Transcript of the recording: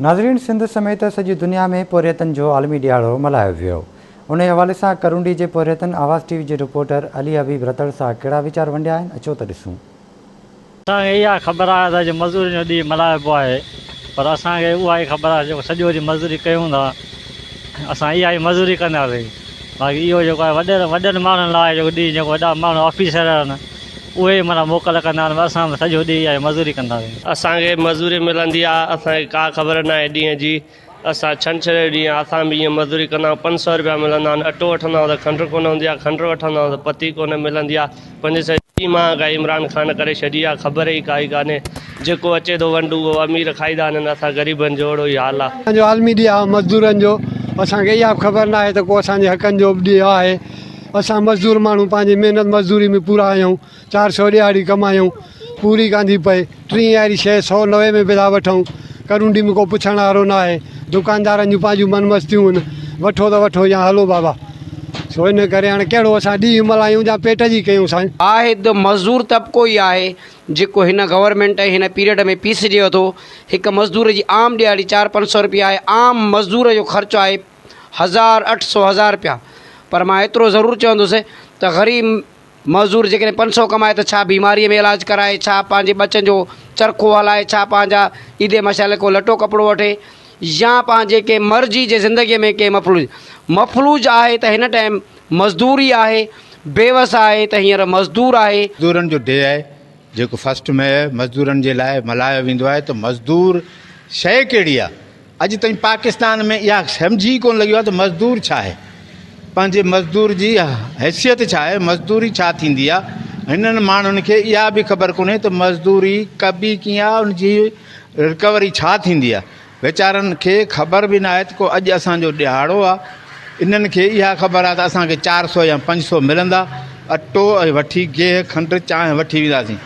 ناظرين سنڌ سميت سڄي دنيا ۾ پورهيتن جو عالمي ڏهاڙو ملهايو ويو انهي حوالي سان ڪرونڊي جي پورهيتن آواز ٽي وي جي رپورٽر علي حبيب رتڙ سان ڪهڙا ويچار ونڊيا آهن اچو ته ڏسون. اسان کي اها خبر آهي ته اڄ مزورين جو ڏينهن ملهائبو آهي پر اسان کي اها ئي خبر آهي جيڪو سڄو ڏينهن مزوري ڪيون ٿا اسان اها ئي مزوري ڪنداسين باقي اهو جيڪو آهي وڏن وڏن ماڻهن لاء جيڪو ڏينهن جيڪو وڏا ماڻهو آفيسر آهن اهي ئي معنيٰ موڪل ڪندا آهن اسان به سڄو ڏينهن اها ئي مزوري ڪنداسين. اسان کي مزوري ملندي آهي اسان کي ڪا خبر ناهي ڏينهن جي اسان ڇنڇر جو ڏينهن اسان به ائين مزدوري ڪندا آهيون 500 رپيا ملندا آهن اٽو وٺندا آهيون ته کنڊ ڪونه هوندي آهي کنڊ وٺندا آهيون ته پتي ڪونه ملندي آهي 500 جي مهانگائي عمران خان ڪري ڇڏي آهي خبر ئي ڪائي ڪانهي جيڪو اچي ٿو ونڊ اهو امير کائيندا آهن اسان غريبن جو اهڙو ئي حال آهي. اسان جو عالمي ڏينهن آهي مزدورن جو اسان کي اها به خبر ناهي ته ڪو اسان جي حقن جو به ڏينهن آهي اسان مزدور ماڻهو پنهنجي محنت مزدوري ۾ پورا آهيون 400 ڏهاڙي ڪمايون پوري ڪانه ٿي پئي. ٽين واري شيء 190 ۾ به ٿا وٺون. ڪرونڊي ۾ ڪو پڇڻ وارو ناهي. دڪاندارن جون پنهنجون من مستيون آهن. وٺو ته وٺو يا هلو بابا. سو ان ڪري هاڻي ڪهڙو اسان ڏينهن ملهايون يا پيٽ جي ڪيون سائين. واحد مزدور طبقو ئي آهي جيڪو هن گورنمينٽ ۽ هن پيريڊ ۾ پيسجي ٿو. هڪ مزدور جي عام ڏهاڙي چار 500 رپيا آهي. عام مزدور جو خرچ آهي 1800 1000 رپيا. پر مان ايترو ضرور چوندس ته غريب مزدور جيڪڏهن 500 ڪمائي ته ڇا بيماريء ۾ علاج ڪرائي، ڇا پنهنجي ٻچن جو چرخو هلائي، ڇا پنهنجا عيدي مشاعري ڪو لٽو ڪپڙو وٺي يا پنهنجي ڪنهن مرضي جي زندگيء ۾ ڪنهن مفلوج مفلوج آهي ته هن ٽائيم مزدور ئي آهي، بيوس آهي ته هينئر مزدور آهي. مزدورن جو ڊي آهي جيڪو فرسٽ مئي مزدورن جي لاء ملهايو ويندو آهي ته مزدور شيء ڪهڙي آهي؟ اڄ تائين پاڪستان ۾ اها سمجهه ئي ڪونه لڳي آهي ته مزدور ڇا آهي؟ پنهنجي مزدور جي حيثيت ڇا آهي؟ مزدوري ڇا ٿيندي آهي؟ هنن ماڻهن کي اها به خبر ڪونهي ته مزدوري ڪبي ڪيئن آهي ان جي رڪوري ڇا ٿيندي آهي؟ ويچارن کي خبر به ناهي ته ڪو اڄ اسان جو ڏهاڙو آهي. انهن کي اها خبر آهي ته اسان کي 400 يا 500 ملندا، اٽو وٺي گيهه کنڊ چانهه وٺي وينداسين.